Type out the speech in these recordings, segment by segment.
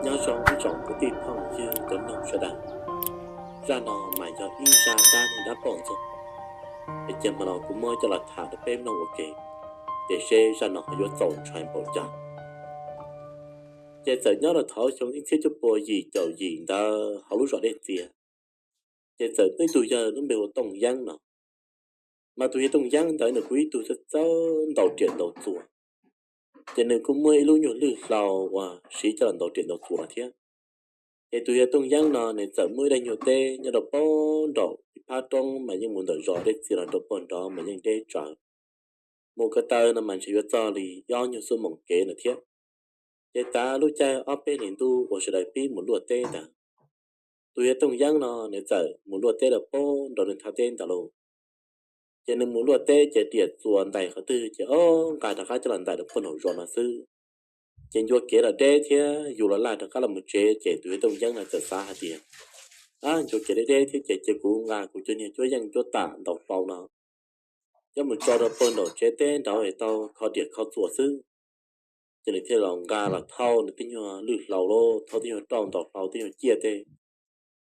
Nyob zoo ib tsoom kwv tij phooj ywg cov mloog sawv daws, zaj no mas yog ib zaj dab neeg dab poj ntxoog, es cia hmo no kuv muab coj los tham rau peb mloog ua ke, ces seb zaj no ho yuav txaus ntshai npaum cas. Ces txawm nyob rau thaum xyoo ib txhiab cuaj pua yim caum yim ntawd hauv lub zos Dej Txias, ces txawm muaj ib tug yawg lub npe hu ua Tooj Yeeb no. Mas tus yawg Tooj Yeeb ntawd nws kuj ib tug txawj txawj ntaus riam ntaus txuas, ces nws kuj muaj ib lub nyuag lwj hlau uas siv coj los ntaus riam ntaus txuas no thiab. Ces tus yawg Tooj Yeeb no nws txawm muaj ib daim nyuag teb nyob rau pem nraum ib phab roob mas yeej mus ntawm zos Dej Txias los rau pem nrov mas yeej deb tsawv. Mus ko taw no mas ntshe yuav txog li ob nyuag xuab moos kev no thiab. Ces tav lub caij ob peb hlis ntuj uas sawv daws pib mus luaj teb ntawd, tus yawg Tooj Yeeb no nws txawm mus luaj teb rau pem nraum nws thaj teb ntawd lauj. Ces nws mus luaj teb ces riam txuas ntais qhov twg ces ob nqa rov qab coj los ntais rau pem nraum zos no xwb. Ces ncua kev los deb thiab yus los laj rov qab los mus tsev ces tus yawg Tooj Yeeb no txawm xav hais tias, ab, ncua kev deb deb thiab ces cia kuv nqa kuv cov niag cuab yeej cuab tam ntaus hlau no coj mus tso rau pem nraum tsev teb nraud es tau kho riam kho txuas xwb. Ces nws thiaj los nqa los thauj nws tej nyuag lwj hlau los thauj tej nyuag rauj ntaus hlau tej nyuag ciaj tej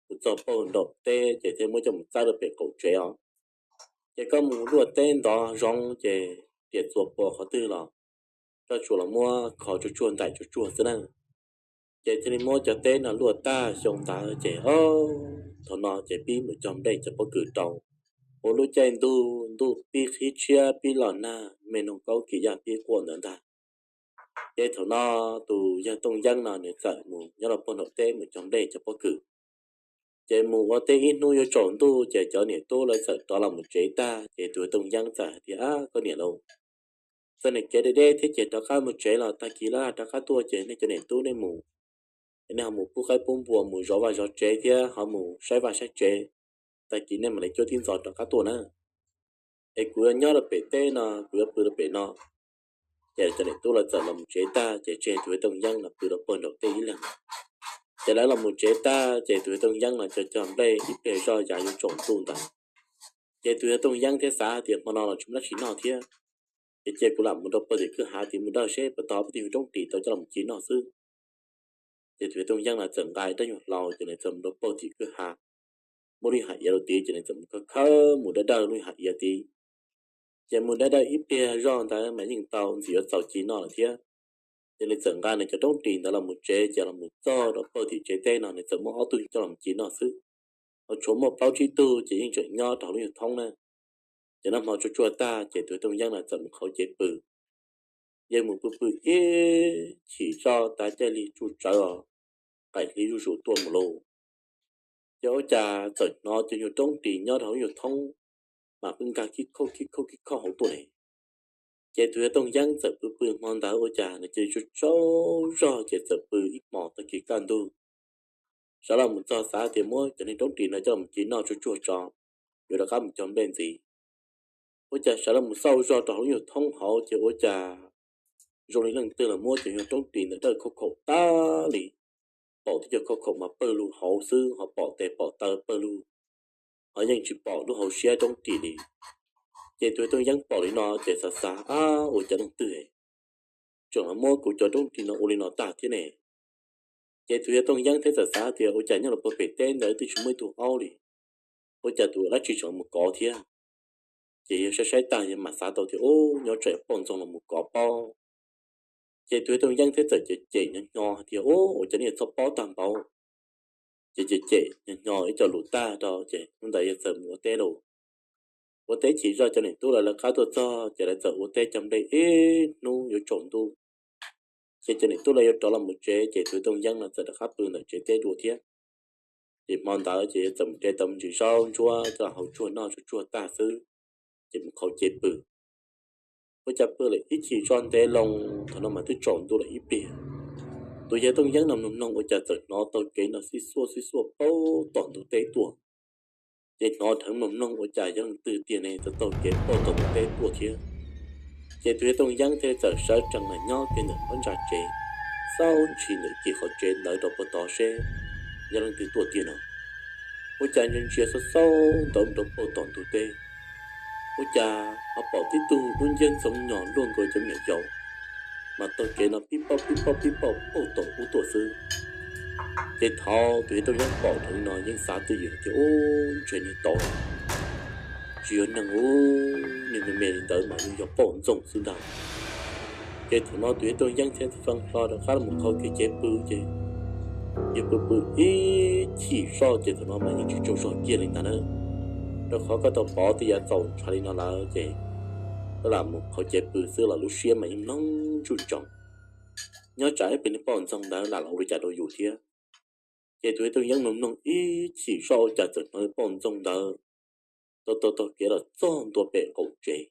mus txog pem nraum teb ces thiaj muab coj mus txawb rau pem qaum tsev os. Ces koj mus luaj teb ntov zoov ces riam txuas pem qhov twg los koj tsuas los muab kho tsuag tsuag ntais tsuag tsuag xwb na. Ces thiaj li muab cov teb no luaj tag xyoo ntawd ces ob, thaum no ces pib mus cog nplej cog pob kws rau. Ua lub caij ntuj ntuj pib qhib tshiab pib los nag me noog kaub kis yaj pib quaj ntawd ntag. Ces thaum no tus yawg Tooj Yeeb no nws txawm mus nyob rau pem nraum teb mus cog nplej cog pob kws. Ces mus ua teb ib hnub yuav tsaus ntuj ces cov niam tub lawv txawm rov los mus tsev tag ces tus yawg Tooj Yeeb txawm hais tias, ab, koj niam lauj, txoj niag kev deb deb thiab ces rov qab mus tsev los tag kis laj laj rov qab tuaj ces nej cov niam tub nej mus, es nej ho mus pub qaib pub npua mus zov vaj zov tsev thiab ho mus saib vaj saib tsev, tag kis nej mam li cuab tib ntxov rov qab tuaj na. Es kuv yuav nyob rau pem teb no kuv yuav pw rau pem no. Ces cov niam tub lawv txawm los mus tsev tag ces tseg tus yawg Tooj Yeeb no pw rau pem nraum teb ib leeg. Ces lawv los mus tsev tag ces tus yawg Tooj Yeeb no cog cog nplej ib pliag zoj yav yuav tsaus ntuj ntawd, ces tus yawg Tooj Yeeb thiaj xav tias hmo no los tsis muaj dab tsi noj thiab, ces cia kuv lam mus rau pem tim kwj ha tim mus dawj seb puas tau peb tus yawg roob ris tau coj los mus ci noj xwb. Ces tus yawg Tooj Yeeb no txawm nqa ib rab nyuag hlau ces nws txawm mus rau pem tim kwj ha, muaj lub hav iav rau tid ces nws txawm mus khawb khawb mus dawj dawj lub hav iav tid. Ces mus dawj dawj ib pliag zoj ntawd mas yeej tau ntxim yuav txaus ci noj lawm thiab. Ces nws txawm nqa nws cov roob ris ntawd los mus tsev ces los mus txog rau pem tim tsev teb no nws txawm muab ob tug coj los mus ci noj xwb. Ho tshuav muaj plaub tsib tug ces yeej tseem nyob rau hauv lub nyuag thoob na. Ces noj hmo tsuag tsuag tag ces tus yawg Tooj Yeeb no txawm mus qhauv cev pw. Yeej mus pw pw ib chim zoj tav caij li tsuj tsawv os, qaim hli zuj zus tuaj mus lauj. Ces ua cas txawm hnov cov nyuag roob ris nyob rau hauv lub nyuag thoob mas pheej nkag kib khauj kib khauj kib khauj hauv tuaj ne. Ces tus yawg Tooj Yeeb txawm pw pw hmo ntawd ua cas nws cia li tsaug tsaug zog ces txawm pw ib hmos tag kis kaj ntug. Sawv los mus txog xav tias muab cov niag roob ris no coj los ci noj tsuag tsuag tso, yuav rov qab mus cog nplej ntxiv. Ua cas sawv los mus xauj zog rau hauv lub nyuag thoob hauv ces ua cas zoo li leej twg los muab cov nyuag roob ris ntawd dawj khauj khaum tag li, pom tib co khauj khaum mas pawg lug hauv xwb ho pom tes pom taw pawg lug, ho yeej tsis pom lub hauv siab roob ris li. Ces tus yawg Tooj Yeeb pom li no ces xav xav, ab, ua cas leej twg tseem los muab kuv cov roob ris no ua li no tag thiab ne? Ces tus yawg Tooj Yeeb thiaj txawm xav tias ua cas nyob rau pem teb ntawd twb tsis muaj ib tug aub li, ua cas tus dab tsi tseem mus kov thiab? Ces yawg saib saib tag yawg mam xav tau tias, ub, nyob tsam poj ntxoog los mus kov pob. Ces tus yawg Tooj Yeeb thiaj txawm cem cem nyo nyo hais tias, ub, ua cas nej txhob pob tag npaum. Ces cem cem nyo nyo ib co lus tag rau ces hnub ntawd yawg txawm mus ua teb lauj. Ua teb chim zoj cov niam tub lawv lawv qab tuaj txog ces lawv txawm ua teb cog nplej ib hnub yuav tsaus ntuj. Ces cov niam tub lawv yuav rov los mus tsev ces tus yawg Tooj Yeeb no txawm rov qab pw ntawm tsev teb dua thiab. Ces hmo ntawd ces yawg txawm mus de tau me ntsis zaub ntsuab coj los hau tsuag noj tsuag tsuag tag xwb, ces mus qhauv cev pw. Ua cas pw lawm ib chim zoj ntev loo, thaum no mas twb tsaus ntuj lawm ib pliag. Tus yawg Tooj Yeeb no mloog mloog ua cas txawm hnov taug kev no xib xuaj xib xuaj puag tom ntug teb tuaj. Ces hnov dheev mloog mloog ua cas yog leej twg tiag ne txawm taug kev puag tom ntug teb tuaj thiab. Ces tus yawg Tooj Yeeb thiaj txawm sawv tsees los nyob kiag ntawm phab ntsa tsev, xauj ntshis ntawm ib ceg qhov tsev ntawd rau puag tod seb yog leej twg tuaj tiag no. Ua cas ntsia ntsia xauj xauj ntawm rau puag tom ntug teb, ua cas ho pom tib tug dub nciab ntxoov nyos luaj nkaus cov me nyuam yaus, mas taug kev no pib pauj pib pauj pib pauj puag tom ub tuaj xwb. Ces thaum tus yawg Tooj Yeeb pom thaum li no yeej xav twj ywm tias ub, ntshe niag tau los tsis yog neeg ub, niag me me li ntawd mas yeej yog poj ntxoog xwb ntag. Ces thaum no tus yawg Tooj Yeeb thiaj fee hlo rov qab los qhau kiag cev pw ces yawg pw pw ib chim zoj ces thaum no mas yeej tsis tsaug zog kiag li ntag na. Rau qhov koj tau pov tej yav txaus ntshai li no lawm ces koj lam mus qhau cev pw xwb los lub siab mas yeej mloog ntsuj ntsoov, nyob tsam ib pliag niag poj ntxoog ntawd lam los ua li cas rau yus thiab. Ces tus yawg Tooj Yeeb mloog mloog ib chim zoj ua cas txawm hnov poj ntxoog ntawd tau tau taug kev los txog ntua pem qaum tsev,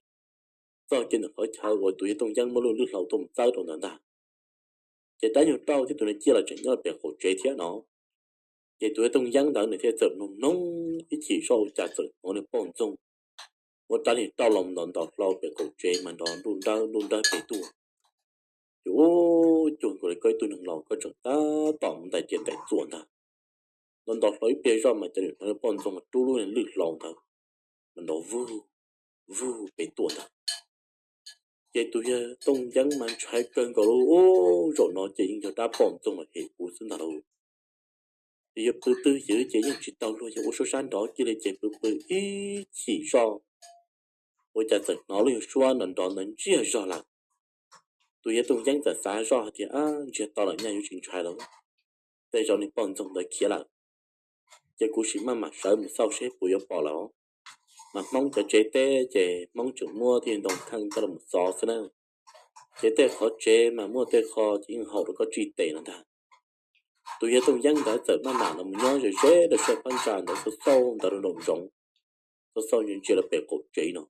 txog kiag ntawm qhov chaw uas tus yawg Tooj Yeeb muab lub lwj hlau tuaj txawb rau ntawd ntag. Ces dab nyuag rauj thiab tus niag ciaj los tseem nyob pem qaum tsev thiab no. Ces tus yawg Tooj Yeeb ntawd nws thiaj txawm mloog mloog ib chim zoj ua cas txawm hnov niag poj ntxoog ua dab niag rauj los ntos ntos hlau pem qaum tsev mas nrov nruj nrawb nruj nrawb pem tuaj. Ces ub, cuag nkaus li koj ib tug neeg laus koj tseem tab tom mus ntais riam ntais txuas ntag, ntos ntos hlau ib pliag zoj mas cas hnov niag poj ntxoog mas rub lub niag lwj hlau ntawd mas nrov vug vug pem tuaj ntag. Ces tus yawg Tooj Yeeb mas ntshai kawg nkaus li, ub, zaum no ces yeej yog dab poj ntxoog los hem kuv xwb ntag lauj. Ces yawg pw twj ywm ces yeej tsis tau luag yawg ua suab sab nrov kiag li ces pw pw ib chim zoj ua cas txawm hnov lub yawg suab nrov nrov ntawd ntsiag zog lawm. Tus yawg Tooj Yeeb txawm xav zoj hais tias, ab, ntsiag to lawm nyaj yuav tsis ntshai lawm, tej zaum niag poj ntxoog ntawd khiav lawm. Ces kuv sim maj mam sawv mus xauj seb puas yuav pom lawm. Mas Hmoob cov tsev teb ces Hmoob tseem muab tej ntoo kheej coj los xov xwb na. Ces tej qhov tsev mas muaj tej qho ces yeej haum rau koj tsij tes no ntag. Tus yawg Tooj Yeeb ntawd txawm maj mam los mus nyob ze ze rau sab phab ntsa ntawd xauj xauj ntawd rau nraum zoov, xauj xauj ntsia ntsia rau pem qaum tsev no,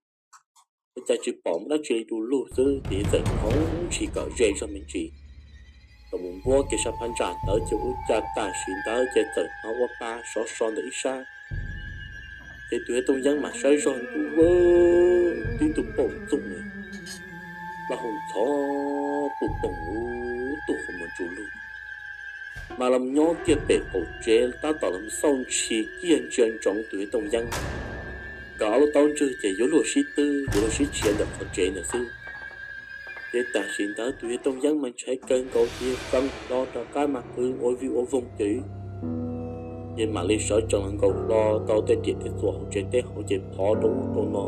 ua cas tsis pom muaj dab tsi li du lug xwb ces yawg txawm hloov ntshis kom ze zog me ntsis kom mus npuab kiag sab phab ntsa ntawd ces ua cas tam sim ntawd ces txawm hnov ua pa sov so ntawm ib sab. Ces tus yawg Tooj Yeeb mas saib zog ntuj, tib tug poj ntxoog na, plaub hau ntxhov puj poog ub tuaj qhov muag tsuj lug, mas los nyob kiag pem qaum tsev tab tom los xauj ntshis kiag ntsia ntsoov tus yawg Tooj Yeeb, nkawd ob lub taub ntswg ces yuav luag sib twb yuav luag sib tshiav ntawm qhov tsev ntawd xwb. Ces tam sim ntawd tus yawg Tooj Yeeb mas ntshai kawg nkaus ces yawg feeb hlo rov qab mas qw ua vij ua voog ces yawg mam li sawv tsees los nkaus hlo tau tej riam tej txuas hauv tsev teb hauv ces phov rau ub rau no,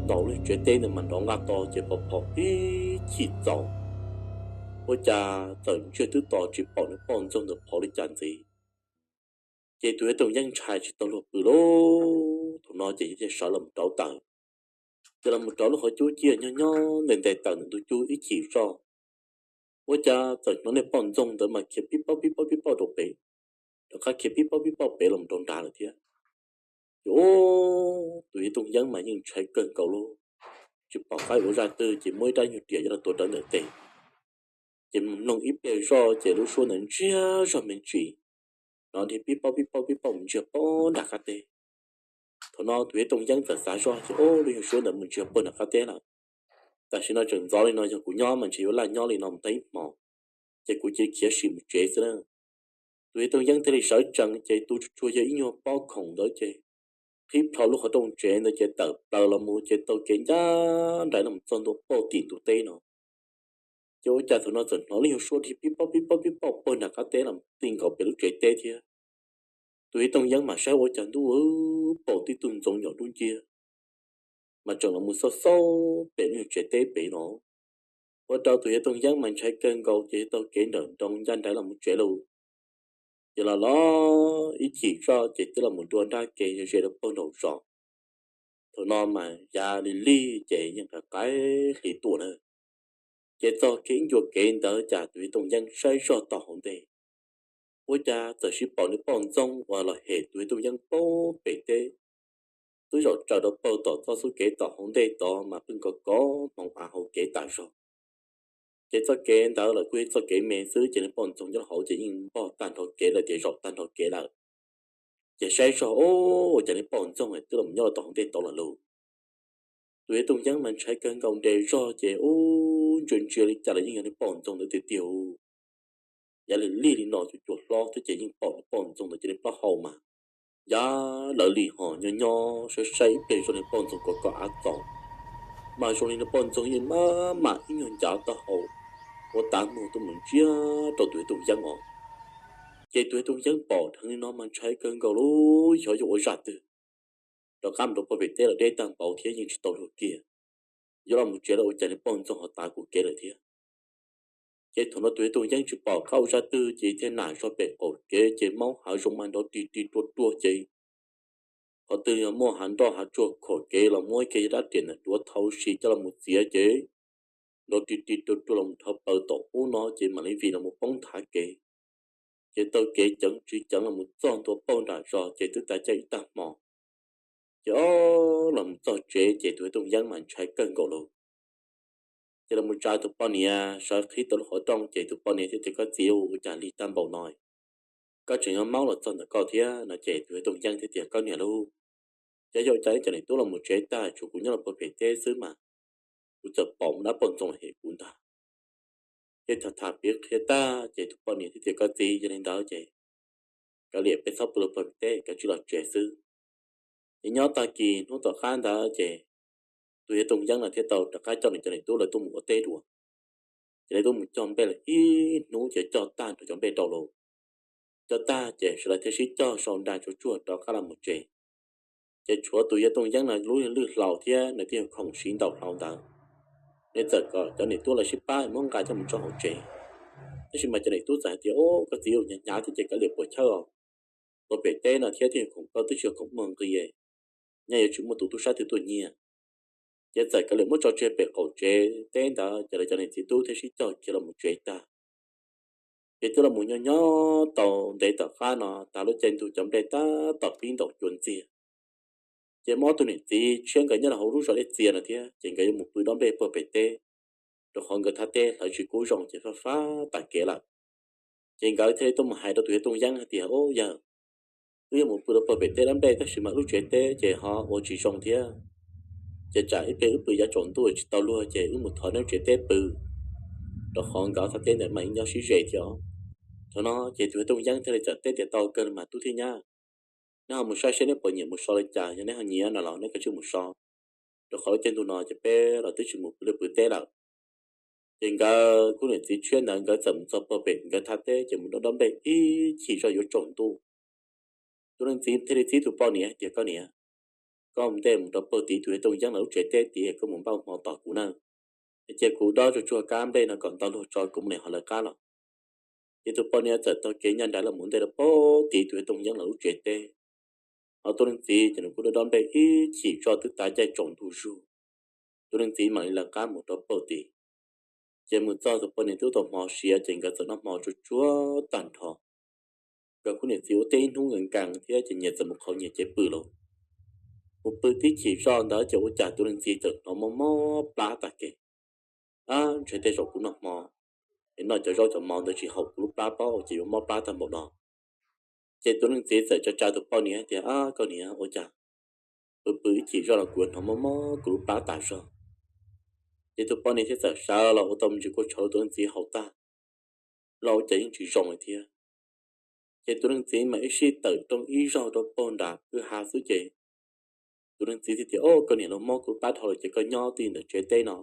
ntaus lub tsev teb ntawd mas nrov nqaj to ces phov phov ib chim txaus, ua cas txawm ntsiag twb to tsis pom niag poj ntxoog ntawd phov li cas ntxiv. Ces tus yawg Tooj Yeeb ntshai tsis tau luag pw lauj, thaum no ces yawg thiaj sawv los rauv taws. Ces los mus rauv lub qhov cub ciaj nyob nyob nte nte taws ntawm ntug cub ib chim zoj, ua cas txawm hnov niag poj ntxoog ntawd mas khiav pib paub pib paub pib paub rau pem, rov qab khiav pib paub pib paub pem los rau nrad lawm thiab. Ces ub, tus yawg Tooj Yeeb mas yeej ntshai kawg nkaus lauj, tsis pom qab ua zaj twg ces muab ib rab nyuag riam coj los tuav rawv ntawm tes. Ces mloog ib pliag zoj ces lub suab ntawd ntsiag zog me ntsis, nrov dhia pib paub pib paub pib paub mus ntsiag pog nram qab teb. Thaum no tus yawg Tooj Yeeb txawm xav zoj ces, o, lub yawg suab ntawd mus ntsiag pog nram qab teb lawm. Tam sim no tseem ntxov li no yog kuv nyob mas ntshe yuav laj nyob li no mus tag ib hmos, ces kuv cia li khiav sim mus tsev xwb na. Tus yawg Tooj Yeeb thiaj li sawv tsees ces tu tsuag tsuag yawg ib nyuag pob khoom ntawd ces qhib plho lub qhov rooj tsev ntawd ces tawm plaws los mus ces taug kev ncaj nraim los txog ntua pog tim ntug teb no. Ces ua cas thaum no txawm hnov lub yawg suab dhia pib paub pib paub pib paub pog nram qab teb los ti nkaus pem lub tsev teb thiab. Tus yawg Tooj Yeeb mam saib ua cas ntuj, pom tib tug ntxoov nyuam dub nciab mas tseem los mus xauj xauj pem lub nyuag tsev teb pem no. Ua rau tus yawg Tooj Yeeb mas ntshai kawg nkaus ces yawg taug kev nrawm nroos ncaj nraim los mus tsev lauj. Ces los los ib chim zoj ces twb los mus dua nrab ke ze rau pog nraum zos. Thaum no mas yav lig lig ces yeej qaim qaim hli tuaj na. Ces txog kev ib ncua kev ntawd cas tus yawg Tooj Yeeb saib zoj tau hauv ntej, ua cas txawm sib pom niag poj ntxoog uas los hem tus yawg Tooj Yeeb pog pem teb, twb zaum tsaws rau pog tom txoj xub kev tom hauv ntej tod mas pheej kov kov hmoov av hauv kev tas zog. Ces txoj kev ntawd lawm kuj yog txoj kev me xwb ces niag poj ntxoog nyob hauv ces yeej npog tag nrho kev lawm tias zaum tag nrho kev lawm. Ces saib zog, o, ua cas niag poj ntxoog twb los nyob rau tom hauv ntej tod lawm lauj. Tus yawg Tooj Yeeb mas ntshai kawg nkaus nres zog ces, u, ntsia ntsia li cas los yeej yog niag poj ntxoog ntawd tiag tiag. Yav lig lig li no cuag cuag hlob thiab ces yeej pom niag poj ntxoog ntawd cia li plaub hau mas yav lawv li ho nyob nyob saib saib ib pliag zoo niag poj ntxoog kov kov av txaus, mas zoo li niag poj ntxoog yeej maj mam ib nyuag ncav taub hau ua tav muag tuaj mus ntsiag rau tus yawg Tooj Yeeb os. Ces tus yawg Tooj Yeeb pom dheev li no mas ntshai kawg nkaus lub xyov yuav ua zaj twg, rov qab mus rau pem teb los deb tag npaum thiab yeej tsis tau luag kiag. Yuav los mus tsev los ua cas li poj ntxoog ho tav kuv kev lawm thiab. Ces thaum no tus yawg Tooj Yeeb tsis pom qab ua zaj twg ces thiaj nam zog pem qaum kev ces maub hav zoov mas nrov ri ri ruag ruag ces qhov twg yog muaj hav nroj hav tsuag khom kev los muab ib ke dab riam ntawm duav thau si coj los mus txiav ces nrov ri ri ruag ruag los mus dhau plaws tom ub no ces mam li vim los mus poob nthav kev. Ces taug kev ceev tsis ceev los mus txog ntua pauj nram zos ces twb tav caij ib tag hmo. Ces ob los mus txog tsev ces tus yawg Tooj Yeeb mas ntshai kawg nkaus lawm. Ces los mus tsa tus poj niam sawv qhib tau lub qhov rooj ces tus poj niam thiaj tias, Koj txiv, ua cas lig tag npaum no? Koj tseem yuav maub los txog ntawm koj thiab no? Ces tus yawg Tooj Yeeb thiaj tias, Koj niam lauj, ces yog ua cas ib cov niam tub los mus tsev tag tshuav kuv nyob los pem teb xwb mas kuv txawm pom muaj dab poj ntxoog los hem kuv ntag. Ces tham tham piav qhia tag ces tus poj niam thiaj tias, Koj txiv, yog li ntawd ces kav liam peb txhob pw los pem teb, kav tsij los tsev xwb. Ces nyob tag kis hnub tom qab ntawd ces tus yawg Tooj Yeeb no thiaj tau rov qab coj nws cov niam tub lawv tuaj mus ua teb dua. Ces lawv tuaj mus cog nplej lawm ib hnub ces cog tag nrho cov nplej rau lawm. Cog tag ces sawv daws thiaj sib cog sau nra tsuag tsuag rov qab los mus tsev. Ces tshuav tus yawg Tooj Yeeb no lub lwj hlau thiab nws tej khoom siv ntaus hlau ntawd, nws txawm kom cov niam tub lawv sib pab muab nqa coj mus tso hauv tsev. Tab sis mas cov niam tub txawm hais tias, Au, koj txiv, hnyav hnyav thiab ces kav liam puas chawj os. Ua pem teb no thiab tej khoom koj twb tsis yog khoom muaj nqis, nyaj yuav tsis muaj tus tub sab twg tuaj nyiag. Ces txawm kav liam muab tso tseg pem qaum tsev teb ntawd ces lawv cov niam txiv tub thiaj sib cog khiav los mus tsev tag. Ces twb los mus nyob nyob tau ntev tom qab no tas lub caij ntuj cov nplej tab tom pib ntaus cua ntxiag. Ces muaj ob tug niam txiv tshiab nkawd nyob rau hauv lub zos dej txias no thiab ces nkawd yuav mus pw dob nplej puag pem teb, rau qhov nkawd thaj teb hlawv tsis kub zoo ces fab fab tas kev lawm. Ces nkawd thiaj li tuaj mus hais rau tus yawg Tooj Yeeb hais tias, Au yawg, wb yuav mus pw rau puag pem teb dob nplej tab sis mas lub tsev teb ces ho ua tsis zoo thiab. Ces tsam ib pliag wb pw yav tsaus ntuj tsis tau luag ces wb mus thov neb tsev teb pw, rau qhov nkawd thaj teb ntawd mas yeej nyob sib ze thiab os. Thaum no ces tus yawg Tooj Yeeb thiaj li txawm teb tias, Tau kawg mas tub thiab nyab, neb ho mus saib seb neb puas nyiam mus so li cas, yog neb ho nyiam no los neb kav tsij mus so, rau qhov lub caij ntuj no ces peb los twb tsis mus pw liaj pw teb lawm. Ces nkawd khub niam txiv tshiab ntawd nkawd txawm mus txog puag pem nkawd thaj teb ces mus dob dob nplej ib chim zoj yuav tsaus ntuj. Tus leej txiv thiaj li txib tus poj niam hais tias, Koj niam, koj mus ntej mus rau puag tid tus yawg Tooj Yeeb lawv lub tsev teb tid, koj mus npaj hmo tos kuv na. Es cia kuv dob tsuag tsuag kab nplej no kom ntau luag tso kuv mam li ho lawv qab los. Ces tus poj niam txawm taug kev ncaj nraim los mus ntej rau puag tid tus yawg Tooj Yeeb lawv lub tsev teb. Ho tus leej txiv ces nws kuj dob dob nplej ib chim zoj twb tav caij tsaus ntuj zuag, tus leej txiv mam li lawv qab mus rau puag tid. Ces mus txog tus poj niam twb tau hmo siav ces nkawd txawm noj hmo tsuag tsuag tag nrho. Nkawd khub niam txiv ua teb ib hnub nkees nkees thiab ces nyias txawm mus qhov nyias cev pw lawm. Mus pw tib chim zoj ntawd ces ua cas tus leej txiv txawm hnov mob mob plab tag kev. Ab, ntshe tej zaum kuv noj hmo es noj cov zaub cov mov ntawd tsis haum kuv lub plab pob ces yuav mob plab tag npaum no. Ces tus leej txiv txawm tsa tsa tus poj niam hais tias, Ab, koj niam, ua cas pw pw ib chim zoj los kuv hnov mob mob kuv lub plab tas zog? Ces tus poj niam thiaj txawm sawv los ua tau me ntsis kua tshauv rau tus leej txiv haus tag los ua cas yeej tsis zoo li thiab. Ces tus leej txiv mas ib sij tawm rooj ib zaug rau puag nram kwj ha xwb ces tus leej txiv thiaj tias, Au, koj niam, los mob kuv lub plab dhau lawm ces koj nyob twj ywm ntawm tsev teb no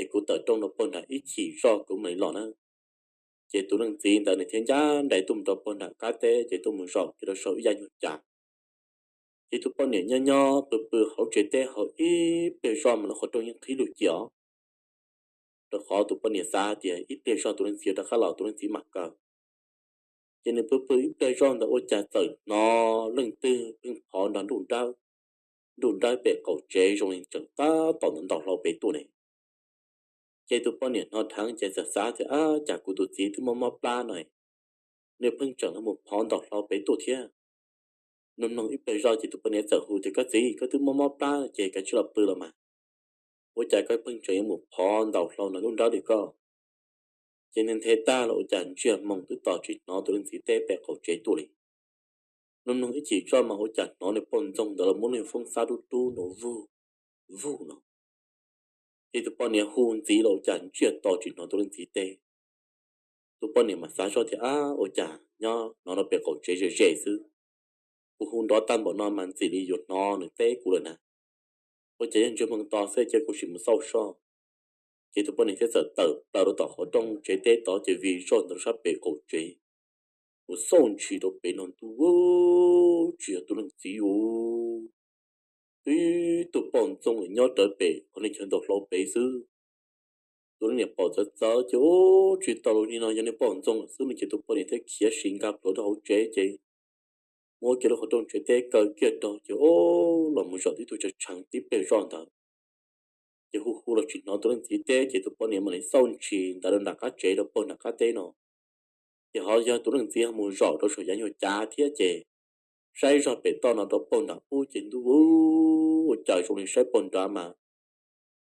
es kuv tawm rooj rau puag nram ib chim zoj kuv mam li los na. Ces tus leej txiv ntawd nws thiaj ncaj nraim tuaj mus rau puag nram qab teb ces tuaj mus zaum kiag rau saum ib yam nyuag cav. Ces tus poj niam nyob nyob pw pw hauv tsev teb hauv ib pliag zoj mas lub qhov rooj yeej qhib lug cia os, rau qhov tus poj niam xav tias ib pliag zog tus leej txiv rov qab los tus leej txiv mam kaw. Ces nws pw pw ib pliag zoj ntawd ua cas txawm hnov leej twg pheej phov nrog nruj nrawb, nruj nrawb pem qaum tsev zoo li tseem tab tom ntawm ntaus hlau pem tuaj ne. Ces tus poj niam hnov dheev ces txawm xav tias, Ab, cas kuv tus txiv twb mob mob plab no, nws pheej tseem mus phov ntaus hlau pem tuaj thiab. Mloog mloog ib pliag zoj ces tus poj niam txawm hu tias, Koj txiv, koj twb mob mob plab ces kav tsij los pw los mas, ua cas koj pheej tseem yuav mus phov ntaus hlau nrog nruj nrawb li koj? Ces nws nthe tag los ua cas ntsiag moos twb tos tsis hnov tus leej txiv teb pem qaum tsev tuaj li. Mloog mloog ib chim zoj mas ua cas hnov nws poj ntxoog ntawd los muab lub foob xab dub dub nrov vug vug no. Ces tus poj niam hu ntxiv los ua cas ntsiag to tsis hnov tus leej txiv teb. Tus poj niam mas xav zoj tias, Ab, ua cas nyob hnov rau pem qaum tsev ze ze xwb, kuv hu nrov tag npaum no mas ntxim li yuav hnov nws teb kuv lawm na. Ua cas yeej ntsiag moos to xwb, cia kuv sim mus xauj soj. Ces tus poj niam thiaj txawm tawm plaws rau tom qhov rooj tsev teb tod ces vij zoj ntawd rau sab pem qaum tsev. mus xauj ntshis rau pem no ntuj, tsis yog tus leej txiv u, tib tug poj ntxoog nyob rawv pem qhov niag chaw ntaus hlau pem xwb. Tus leej niam pom txawv txawv ces ub, tsis tau li no yog niag poj ntxoog xwb no ces tus poj niam thiaj khiav sim nkag plhuav rau hauv tsev ces muab kiag lub qhov rooj tsev teb kaw kiag rau ces ub, los mus zaum tib tug tshee tib pliag zoj ntawd. Ces hu hu los tsis hnov tus leej txiv teb ces tus poj niam mam li xauj ntshis ntawd rau nram qab tsev rau puag nram qab teb no. Ces ho yog tus leej txiv ho mus zaum rau saum yav nyuag cav thiab ces saib zog pem toj no rau puag nram ub ces ntuj, ua cas zoo li saib puag nrad mas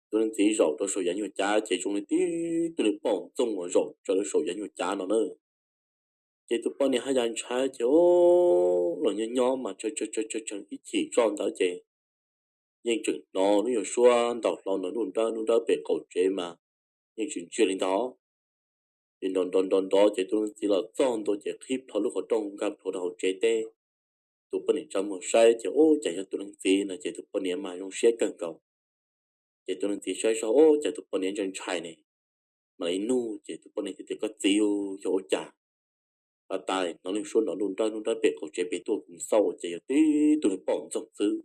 tus leej txiv zaum rau saum yav nyuag cav ces zoo li tib tug niag poj ntxoog uas zaum tsaws rau saum yav nyuag cav no na. Ces tus poj niam haj yam ntshai ces ub, los nyob nyob mas tshee tshee ib chim zoj ntawd ces yeej tseem hnov lub nyuag suab ntaus hlau nrov nruj nrawb nruj nrawb pem qaum tsev mas yeej tsis ntsiag li ntawd. Ces nrov nrov nrov nrov ces tus leej txiv los txog ntua ces qhib plho lub qhov rooj nkag plhuav rau hauv tsev teb. Tus poj niam tsa muag saib ces ub, cas yog tus leej txiv no ces tus poj niam mas zoo siab kawg nkaus. Ces tus leej txiv saib zog ub, cas tus poj niam ntshai ntshai ne, mam li nug ces tus poj niam thiaj tias koj txiv, yog ua cas, a tas hnov lub suab nrov nruj nrawb nruj nrawb pem qaum tsev pem tuaj kuv mus xauj ua cas yog tib tug niag poj ntxoog xwb.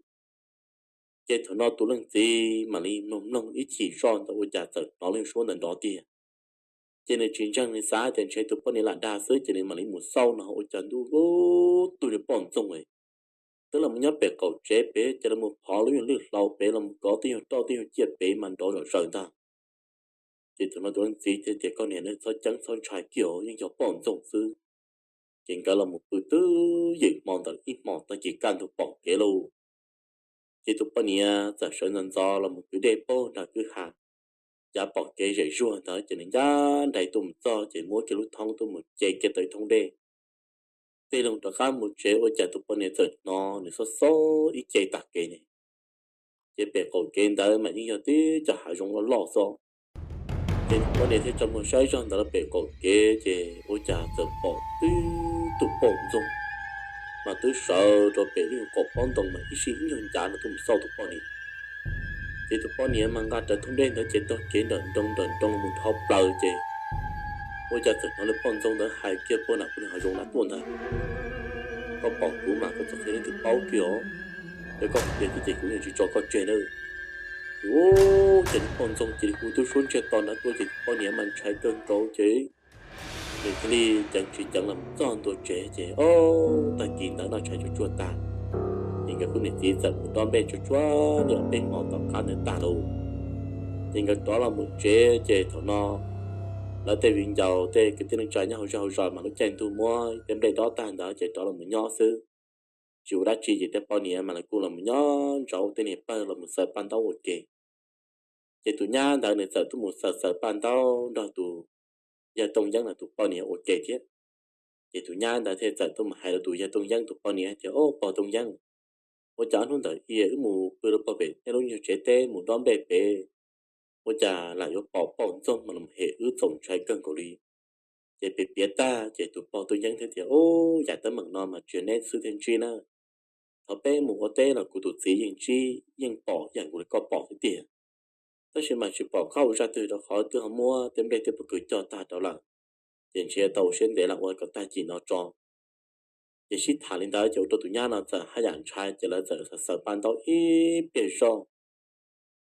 Ces thaum no tus leej txiv mam li mloog mloog ib chim zoj ntawd ua cas txawm hnov lub suab ntawd nrov tiag. Ces nws tsis ntseeg, nws xav tias ntshe tus poj niam lam dag xwb ces nws mam li mus xauj no ua cas ntuj, tib tug niag poj ntxoog twb los mus nyob pem qaum tsev pem ces los mus phov lub nyuag lwj hlau pem los mus kov tej nyuag roj tej nyuag ciaj pem mas nrov zom zaws ntag. Ces thaum no tus leej txiv thiaj tias koj niam, nej txhob ceeb txhob ntshai kiag, yeej yog poj ntxoog xwb. Ces nkawd los mus pw twb ywm hmo ntawd ib hmos tag kis kaj ntug pom kev lauj. Ces tus poj niam txawm sawv ntxov ntxov los mus kwv dej puag nram kwj ha, cav pom kev zem zuag ntawd ces nws ncaj nraim tuaj mus txog ces muab kiag lub thoob tuaj mus ce kiag tau ib thoob dej. Tig loo rov qab mus tsev ua cas tus poj niam txawm hnov nws xob xob ib ce tag kev ne. Ces pem qaum kev ntawd mas yeej yog tib cov hav zoov loj loj xwb. Ces tus poj niam thiaj tsa muag saib zog ntawd rau pem qaum kev ces ua cas txawm pom tib tug poj ntxoog mas twb sawv rau pem lub qaum pob ntoo mas ib sij ib nyuag ncav no tuaj mus xauj tus poj niam. Ces tus poj niam mas nqa rawv thoob dej ntawd ces taug kev nrawm nroos nrawm nroos mus dhau plaws ces ua cas txawm hnov lawv poj ntxoog ntawd hais kiag puag nram puag hav zoov nram tuaj ntag. Koj pom kuv mas koj txhob qhia leej twg paub kiag os. Yog koj qhia thiab ces kuv yeej tsis tso koj tseg na. Ces ua cas lawv poj ntxoog cia li hu tub suab ntsiag to nrad tuaj ces tus poj niam mas ntshai kawg nkaus ces nws thiaj li ceev tsis ceev los txog ntua tsev ces ob tag kis ntawd noj tshais tsuag tsuag tag ces nkawd kuj niam txiv txawm mus dob nplej tsuag tsuag li ob peb hmo tom qab ntawd tag lauj. Ces nkawd rov los mus tsev ces thaum no lawv tej viv ncaus tej kwv tij neej tsa nyob hauv zej hauv zos mas lub caij ntuj muab tej nplej dob tag ntawd ces rov los mus nyob xwb. Tsis ua dab tsi ces tej poj niam mas lawv kuj los mus nyob nraud ua tej niag pawg los mus xaws paj ntaub ua ke. Ces tus nyab ntawd nws txawm tuaj mus xaws xaws paj ntaub nrog tus yawg Tooj Yeeb no tus poj niam ua ke thiab. Ces tus nyab ntawd thiaj txawm tuaj mus hais rau tus yawg Tooj Yeeb tus poj niam tias, Au, pog Tooj Yeeb, ua cas ob hnub ntawd wb mus pw rau pog pem nej lub nyuag tsev teb mus dob nplej pem, ua cas lam yuav pom poj ntxoog mas los hem wb txaus ntshai kawg nkaus li. Ces piav piav tag ces tus pog Tooj Yeeb thiaj tias, Au, yam teeb meem no mas tsis yog neb xwb thiaj ntsib na. Thaum peb mus ua teb los kuv tus txiv yeej ntsib yeej pom ib yam nkaus li koj pom xwb tiag. Tab sis mas tsis pom qab ua zaj twg rau qhov twb ho muab tej nplej tej pob kws coj tag rau lawm. Ces ntshe tau ua siab ntev los ua kom tag kis no tso. Ces sib tham li ntawd ces ua rau tus nyab no txawm haj yam ntshai ces lawv txawm xaws paj ntaub ib pliag zog.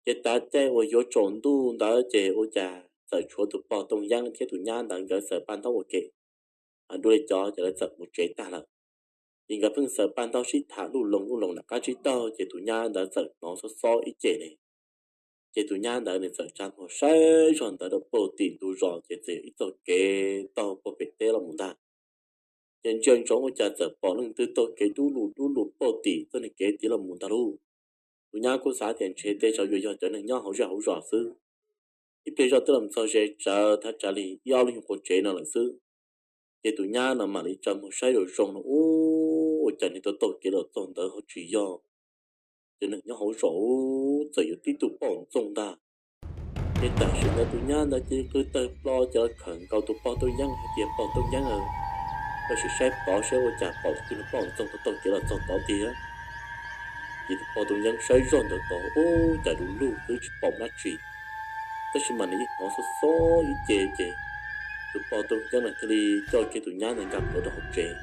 Ces tav caij uas yuav tsaus ntuj ntawd ces ua cas txawm tshuav tus pog Tooj Yeeb thiab tus nyab ntawd nkawd xaws paj ntaub ua ke. Ho dua li cov ces lawv txawm mus tsev tag lawm. Ces nkawd pheej xaws paj ntaub sib tham luj loo luj loo nram qab tsib taug ces tus nyab ntawd txawm hnov xob xob ib ce ne. Ces tus nyab ntawd nws txawm tsa muag saib zog ntawd rau puag tim ntug zos ces txawm yog ib txoj kev taug puag pem teb los mus ntag. Ces ntsia ntsoov ua cas txawm pom leej twg taug kev dub lug dub lug puag tim txoj niag kev tiv los mus ntag lauj. Tus nyab kuj xav tias ntshe tej zaum yuav yog cov neeg nyob hauv zej hauv zos xwb. Ib pliag zog twb los txog ze tsawv thaj tsam li ib ob lub nyuag qhov tsev no lawm xwb. Ces tus nyab no mam li tsa muag saib zoo zoo no ua cas nws tau taug kev los txog ntawd ho tsis yog cov neeg nyob hauv zos, txawm yog tib tug poj ntxoog ntag. Ces tam sim ntawd tus nyab ntawd cia li qw tawg plo ces los khawm nkaus tus pog Tooj Yeeb hais tias, Pog Tooj Yeeb, koj sim saib tod saib ua cas pom tus poj ntxoog tau taug kev los txog tod tiag. Ces tus pog Tooj Yeeb saib zoj ntawd tod ua cas du lug twb tsis pom dab tsi, tab sis mas nws yeej hnov xob xob ib ce ces tus pog Tooj Yeeb ntawd thiaj li coj kiag tus nyab ntawd nkag plhuav rau hauv tsev.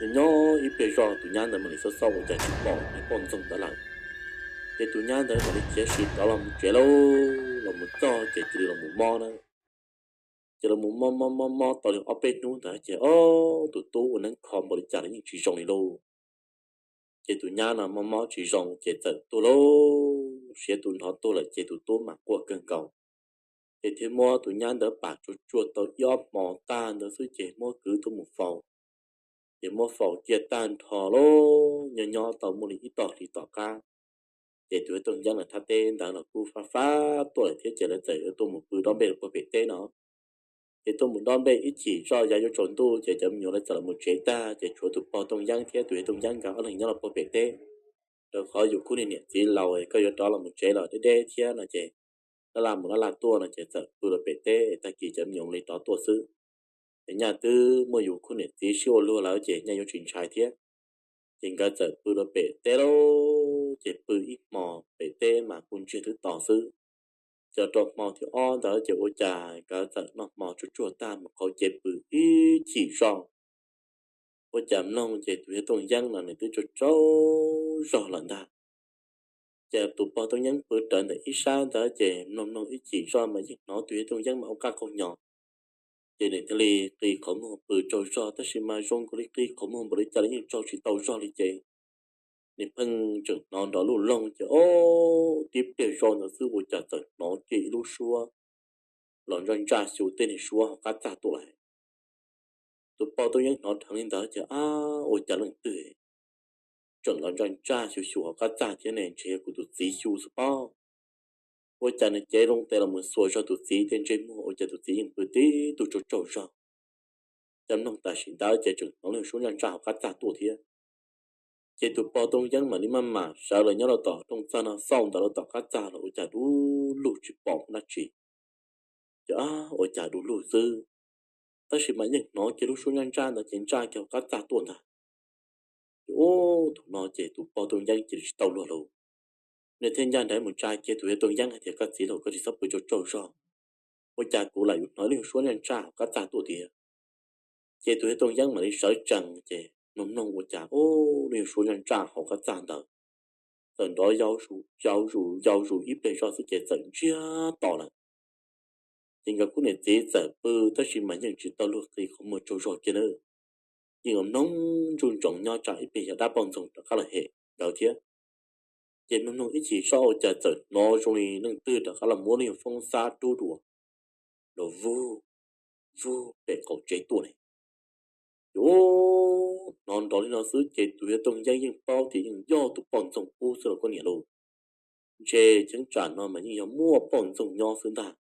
Nyob nyob ib pliag zoj tus nyab ntawd mam li xauj xauj ua cas tsis pom niag poj ntxoog ntawd lawm. Ces tus nyab ntawd mam li khiav sim rov los mus tsev lauj, los mus txog ces cia li los mus mob na. Ces los mus mob mob mob mob tau li ob peb hnub ntawd ces ob tus tub ua neeb kho npaum li cas los yeej tsis zoo li lauj. Ces tus nyab no mob mob tsis zoo ces txawm tuag lauj, siav tu nrho tuag lawm ces tus tub mas quaj kawg nkaus. Ces thiaj muab tus nyab ntawd pam tsuag tsuag tau ib ob hmo tag ntawd xwb ces muab kwv tuaj mus faus. Ces muab faus cia tag nrho lauj, nyob nyob tau muaj li ib tog hlis tom qab, ces tus yawg Tooj Yeeb lawv thaj teb ntawd los kuj fab fab tuaj lawm thiab ces lawv txawm yuav tuaj mus pw dob nplej rau puag pem teb no. Ces tuaj mus dob nplej ib chim zoj yav yuav tsaus ntuj ces cov me nyuam lawv txawm los mus tsev tag ces tshuav tus pog Tooj Yeeb thiab tus yawg Tooj Yeeb nkawd ob leeg nyob los puag pem teb. Rau qhov yus khub niag niam txiv laus koj yuav rov los mus tsev los deb deb thiab no ces laj laj mus laj laj tuaj no ces txawm pw rau pem teb, tag kis cov me nyuam li rov tuaj xwb. Ces nyaj twb muaj yus khub niam txiv sib ua luag lawm ces nyaj yuav tsis ntshai thiab. Ces nkawd txawm pw rau pem teb lauj, ces pw ib hmo pem teb mas kuj ntsiag twb to xwb. Ces rau hmo thib ob ntawd ces ua cas nkawd txawm noj hmo tsuag tsuag tag mus qhov ces pw ib chim zoj, ua cas mloog ces tus yawg Tooj Yeeb no nws twb tsaug tsaug zog lawm ntag. Ces tus pog Tooj Yeeb pw rawv ntawm ib sab ntawd ces mloog mloog ib chim zoj mas yeej hnov tus yawg Tooj Yeeb mas ua qaj qaug nyo. Ces nws thiaj li qi qhov muag pw tsaug zog tab sis mas zoo nkaus li qi qhov muag npaum li cas los yeej tsaug tsis tau zog li ces nws pheej tseem hnov nrov luj loog ces ob tib pliag zoj ntawd xwb ua cas txawm hnov cia ib lub suab los ntsaj ntsaj xyu tej niag suab hauv qab txaj tuaj lawm. Tus pog Tooj Yeeb hnov dheev li ntawd ces ab ua cas leej twg tseem los ntsaj ntsaj xyu xyu hauv qab txaj thiab ne, ntshe yog kuv tus txiv xyu xwb pob. Ua cas nws cev loo tes los mus xuas zog tus txiv tej ntsej muag ua cas tus txiv yeej pw tib tug tsaug tsaug zog. Ces mloog tam sim ntawd ces tseem hnov lub suab ntsaj ntsaj hauv qab txaj tuaj thiab. Ces tus pog Tooj Yeeb mam li maj mam sawv los nyob rau tom rooj txag no xauj ntawm rau tom qab txaj los ua cas du lug tsis pom dab tsi. Ces ua cas du lug xwb, tab sis mas yeej hnov kiag lub suab ntsaj ntsaj ntawd ces ntsaj kiag hauv qab txaj tuaj ntag. Ces ub thaum no ces tus pog Tooj Yeeb cia li tsis tau luag lauj. Nws thiaj ncaj nraim mus tsa kiag tus yawg Tooj Yeeb hais tias koj txiv lauj, koj tsis txhob pw tsaug tsaug zog, ua cas kuv lam yuav hnov lub suab ntsaj ntsaj hauv qab txaj tuaj tiag. Ces tus yawg Tooj Yeeb mam li sawv tsees ces mloog mloog ua cas ub lub suab ntsaj ntsaj hauv qab txaj ntawd txawm nrov yau zus yau zus yau zus ib pliag zoj xwb ces txawm ntsiag to lawm. Ces nkawd khub niam txiv txawm pw tab sis mas yeej tsis tau luag qi qhov muag tsaug zog kiag na. Yeej ua mloog ntsuj ntsoov nyob tsam ib pliag yog dab poj ntxoog rov qab los hem nkawd thiab. Ces mloog mloog ib chim zoj ua cas txawm hnov zoo li leej twg rov qab los muab lub nyuag foob xab rub dua, los vug vug pem qaum tsev tuaj ne. Ces hnov nrov li no xwb ces tus yawg Tooj Yeeb yeej paub tias yeej yog tus poj ntxoog ub xwb los koj niam lauj. Ntshe cheeb tsam no mas yeej yog muaj poj ntxoog nyob xwb ntag.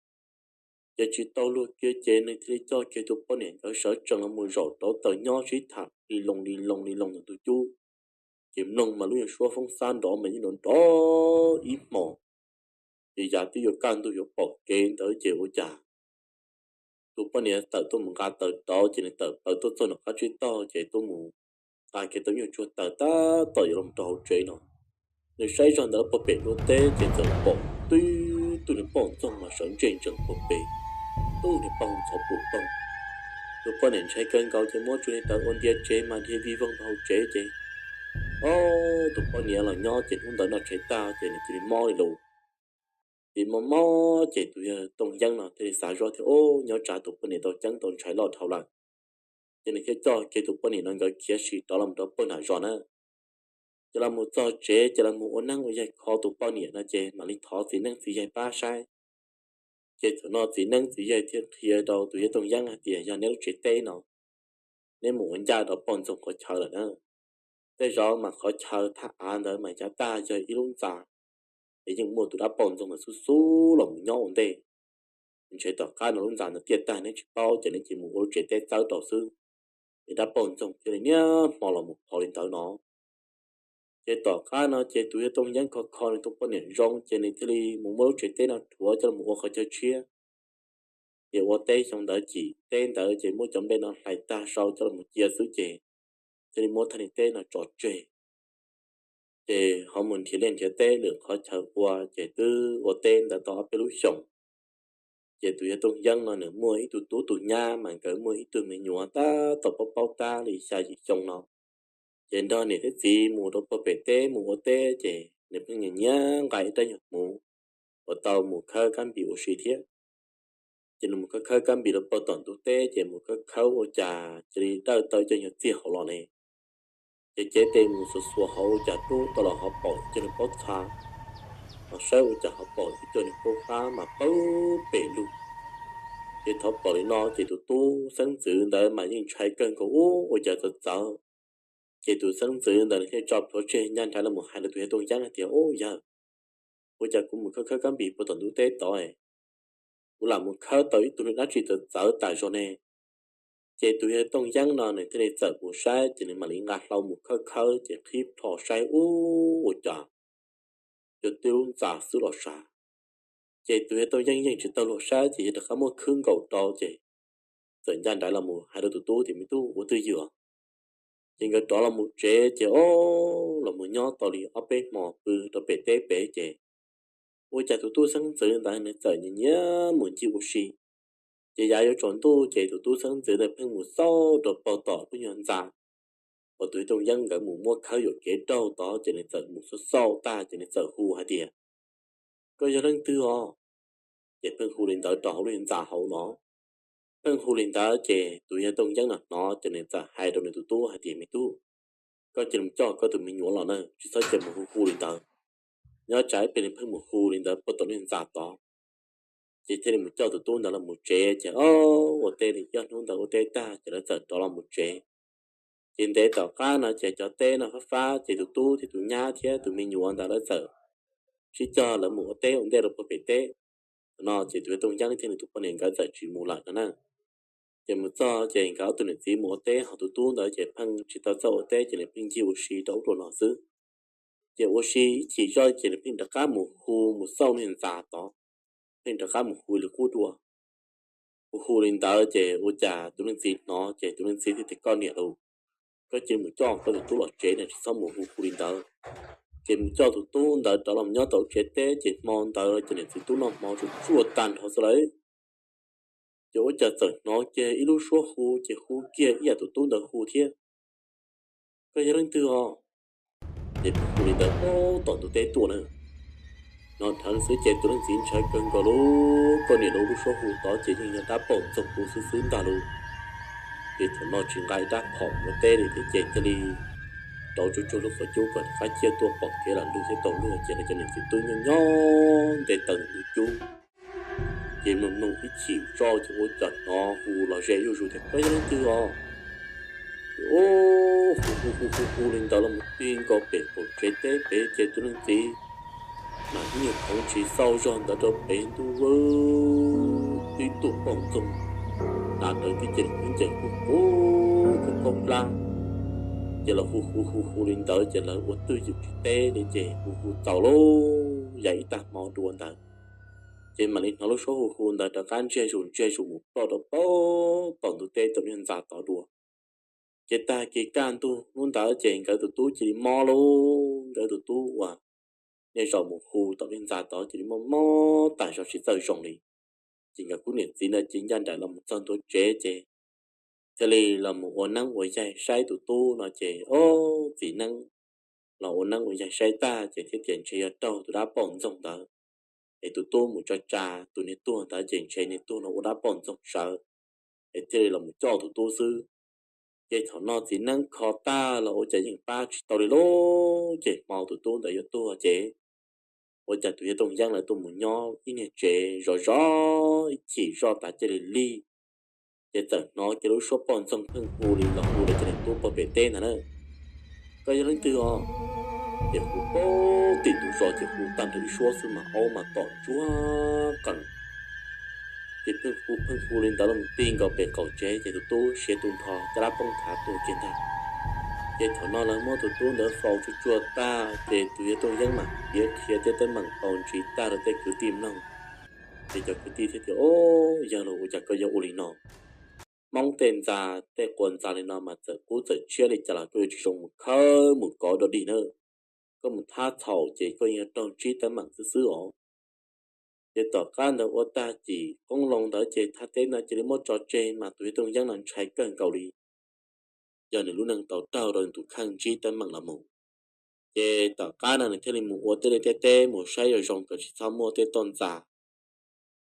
Ces tsis tau luag kiag ces nws thiaj li coj kiag tus poj niam nkawd sawv tsees los mus zaum rauv taws nyob sib tham li loo li loo li loo ntawm ntug cub. Ces mloog mas lub nyuag suab foob xab nrov mas yeej nrov nrov ib hmos. Ces yav twb yuav kaj ntug yuav pom kev ntawd ces ua cas tus poj niam tawm tuaj mus nqa taws rauv ces nws tawm plaws tuaj txog nram qab tsib taug ces tuaj mus nqa kiag tau nyuag tsuag taws tab tom yuav los rau hauv tsev no. Nws saib zog ntawd puag pem duav teb ces txawm pom tib tug niag poj ntxoog mas sawv ntsej ntsees puag pem, tub niag poj ntxoog pum poog. Tus poj niam ntshai kawg nkaus ces muab tsuas niag taws ua ntia tsev mas dhia vij voog rau hauv tsev ces, o, tus poj niam los nyob ces hnub ntawd noj tshais tag ces nws cia li mob li lauj. Ces mob mob ces tus yawg Tooj Yeeb no thiaj li xav zoj tias, o, nyob tsam tus poj niam tau ceeb tau ntshai loj dhau lawm. Ces nws thiaj coj kiag tus poj niam no nkawd khiav sim rov los rau pawg nram zos na. Ces los mus txog tsev ces los mus ua neeb ua yaig kho tus poj niam no ces mam li thov txiv neeb txiv yaig pab saib. Ces thaum no txiv neeb txiv yaig thiaj qhia rau tus yawg Tooj Yeeb hais tias yog neb lub tsev teb no, neb mus ua ncaj rau poj ntxoog qhov chaw lawm na. Tej zaum mas qhov chaw thaj av ntawd mas yav tag yog ib lub ntxa, es yeej muaj tus dab poj ntxoog ntawd xub xub los mus nyob ua ntej. Ntshe tom qab no lub ntxa ntawd tiaj tag neb tsis paub ces neb cia mus ua lub tsev teb txawb rau xwb, es dab poj ntxoog thiaj li niaj hmo los mus phov li ntawd no. Ces tom qab no ces tus yawg Tooj Yeeb kho kho nws tus poj niam zoo ces nws thiaj li mus muab lub tsev teb no rhuav coj los ua qhov chaw tshiab. Ces ua teb xyoo ntawd cim teb ntawd ces muab cov nplej no hlais tag sau coj los cia xwb ces thiaj li muab thaj niag teb no tso tseg. Ces ho mus nrhiav liaj nrhiav teb lwm qhov chaw ua ces twb ua teb ntawd tau ob peb lub xyoos. Ces tus yawg Tooj Yeeb no nws muaj ib tug tub tus nyab mas nkawd muaj ib tug me nyuam tab tom paub paub tab li xya yim xyoo no. Ces nrog niam thiab txiv mus rau puag pem teb mus ua teb, ces nws pheej nyiam nyiam nqa ib rab nyuag hmuv uas tau mus khawb kab npis ua si thiab. Ces nws mus khawb khawb kab npis rau puag tom ntug teb, ces mus khawb khawb ua cas cia li dawj tau ib co nyuag txiag hauv los ne. Ces cev tes mus xuas xuas hauv ua cas rub tau los ho pom ib co niag pob txha, ho saib ua cas ho pom ib co niag pob hlab mas pawg pem lug. Ces thaum pom li no ces tus tub xeeb ntxwv ntawd mas yeej ntshai kawg nkaus ub, ua cas txawv txawv. Ces tus xeeb ntxwv ntawd nws thiaj tso plhuav tseg ncaj nraim los mus hais rau tus yawg Tooj Yeeb hais tias, Ub yawg, ua cas kuv mus khawb khawb kab npis puag tom ntug teb tod, kuv lam mus khawb tau ib tug niag dab tsi txawv txawv tas zog ne. Ces tus yawg Tooj Yeeb no nws thiaj li txawm mus saib, ces nws mam li nqa hlau mus khawb khawb, ces qhib plho saib ub ua cas yog tib lub ntxa xwb los sav. Ces tus yawg Tooj Yeeb yeej tsis tau luag saib, ces yawg rov qab muab khwb nkaus rau, ces txawm ncaj nraim los mus hais rau tus tub tias, Me tub, ua twj ywm. Ces nkawd rov los mus tsev, ces o, los mus nyob tau li ob peb hmo pw rau pem teb pem, ces ua cas tus tub xeeb ntxwv ntawd nws txawm nyiam nyiam mus ncig ua si. Ces yav yuav tsaus ntuj, ces tus tub xeeb ntxwv ntawd pheej mus xauj rau puag tom lub nyuag ntxa uas tus yawg Tooj Yeeb nkawd mus muab khawb yuam kev raug tod, ces nws txawm mus xauj xauj tag, ces nws txawm hu hais tias, Koj yog leej twg os? Ces pheej hu li ntawd rau hauv lub nyuag ntxa hauv no. Pheej hu li ntawd, ces tus yawg Tooj Yeeb no hnov, ces nws txawm hais rau nws tus tub hais tias, Me tub, koj cia li mus coj koj tus me nyuam los na, tsis txhob cia mus hu hu li ntawd. Nyob tsam ib pliag nws pheej mus hu li ntawd puag tom lub nyuag ntxa tod. Ces thiaj li mus coj tus tub ntawd los mus tsev, ces o, ua teb li ib ob hnub ntawd ua teb tag, ces lawv txawm rov los mus tsev. Ces ntev tom qab no ces cov teb no fab fab, ces tus tub thiab tus nyab thiab tus me nyuam ntawd lawv txawm sib cog lawv mus ua teb ua ntej rau puag pem teb. Thaum no ces tus yawg Tooj Yeeb thiab nws tus poj niam nkawd txawm tsis mus lawm no na. Ces mus txog ces nkawd ob tug niam txiv mus ua teb, ho tus tub ntawd ces pheej tsis tau txawj ua teb, ces nws pheej ncig ua si rau ub rau no xwb. Ces ua si ib chim zoj ces nws pheej rov qab mus hu mus xauj lub nyuag ntxa tod, pheej rov qab mus hu li qub dua. Hu hu li ntawd ces ua cas tus leej txiv hnov, ces tus leej txiv thiaj tias, Koj niam lauj, koj cia li mus coj koj tus tub los tsev na, tsis txhob mus hu hu li ntawd. Ces mus coj tus tub ntawd rov los nyob tom lub tsev teb, ces hmo ntawd ces niam txiv tub noj hmo tsuag tsuag tag nrho xwb lawm. Ces ua cas txawm hnov kiag ib lub suab hu, ces hu kiag ib yam tus tub ntawd hu thiab, Koj yog leej twg os? Ces hu li ntawd puag tom ntug teb tuaj na. Hnov dheev xwb ces tus leej txiv ntshai kawg nkaus lauj, koj niam lauj, lub suab hu tod ces yeej yog dab poj ntxoog hu xwb xwb ntag lauj. Ces thaum no tsis nqa ib rab phom ua teb li thiab, ces cia li rauv tsuag tsuag lub qhov cub kom rov qab ciaj tuaj pom kev lam lug thiab tau luag, ces lawv cov niam txiv tub nyob nyob nte taws ntug cub, ces mloog mloog ib chim zoj ces ua cas hnov hu los ze zuj zus tias, Koj yog leej twg os? Ces hu hu hu hu hu li ntawd los mus ti nkaus pem qaum tsev teb pem, ces tus leej txiv mam ib nyuag khoov ntshis xauj zog ntawd rau pem ntuj, tib tug poj ntxoog hnav rawv tib ce ncees qub qub khaub khaub hlab. Ces lawv hu hu hu hu li ntawd ces lawv ua twj ywm tsis teb li, ces hu hu txaus lauj, yam ib tag hmo dua ntawd, ces mam li hnov lub suab hu hu ntawd rov qab ntsiag zus ntsiag zus mus ploj rau puag tom ntug teb tom lub nyuag ntxa tod dua. Ces tag kis kaj ntug hnub ntawd ces nkawd tus tub cia li mob lauj, nkawd tus tub uas niaj zaus mus hu tom lub nyuag ntxa tod cia li mob mob tas zog tsis txawj zoo li. Ces nkawd kuj niam txiv ntawd cia li ncaj nraim los mus txog ntua tsev, ces thiaj li los mus ua neeb ua yaig saib tus tub no, ces ob txiv neeb los ua neeb ua yaig saib tag ces thiaj tias ntshe yog raug tus dab poj ntxoog ntawd, es tus tub mus tso tsa tus niag tuag ntawd ces ntshe niag tuag no ua dab poj ntxoog sawv, es thiaj li los mus coj tus tub xwb. Ces thaum no txiv neeb kho tag los ua cas yeej pab tsis tau li lauj, ces hmo tus tub ntawd yuav tuag ces ua cas tus yawg Tooj Yeeb lawv tuaj mus nyob ib niag tsev zov zov ib chim zoj tas cia li lig, ces txawm hnov kiag lub suab poj ntxoog pheej hu li los hu rau cov niam tub puag pem teb ntag na, Koj yog leej twg os? Ces hu puag tim ntug zos ces hu tag nrho ib suab xwb mas aub mas tom ntsuag qees. Ces pheej hu pheej hu li ntawd los ti nkaus pem qaum tsev ces tus tub siav tu nrho caj dab poob thav tuag kiag ntag. Ces thaum no lawv muab tus tub ntawd faus tsuag tsuag tag ces tus yawg Tooj Yeeb mam piav qhia tej teeb meem tau ntsib tag rau tej kwv tij mloog. Ces cov kwv tij thiaj tias, Ob, yawg los ua cas koj yuav ua li no? Hmoob tej ntxa tej quas ntxa li no mas txawm qub txawm tshiab li cas los koj yuav tsis zoo mus khawb mus kov dog dig na. Koj mus thab txhaum ces koj yuav raug ntsib teeb meem xwb xwb os. Ces tom qab ntawd ua tag cim qoob loo ntawd ces thaj teb no cia li muab tso tseg mas tus yawg Tooj Yeeb no ntshai kawg nkaus li, yog nws lub neej tau raug rau nws tus kheej ntsib teeb meem los mus. Ces tom qab no nws thiaj li mus ua tej liaj tej teb mus saib zoo zoo kom tsis txhob muaj tej toj ntxas,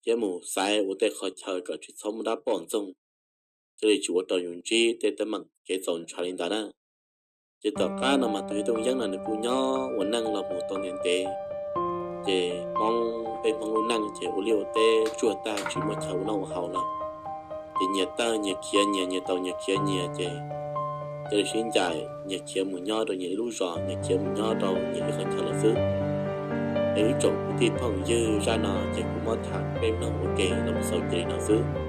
thiab mus xaiv ua tej qhov chaw kom tsis txhob muaj dab poj ntxoog, thiaj li tsis ua rau yus ntsib tej teeb meem kev txaus ntshai li ntawd na. Ces tom qab no mas tus yawg Tooj Yeeb no nws kuj nyob ua neej los mus tau ntev ntev, ces Hmoob peb Hmoob lub neej ces ua liaj ua teb tsuag tag tsis muaj chaw ua noj ua haus lawm. Ces nyias tawg nyias khiav nyias, nyias taus nyias khiav nyias, ces cia li sib ncaim nyias khiav mus nyob rau nyias ib lub zos, nyias khiav mus nyob rau nyias ib qhov chaw lawm xwb. Es ib tsoom kwv tij phooj ywg, zaj no ces kuv muab tham peb mloog ua ke los mus xaus cia li no xwb.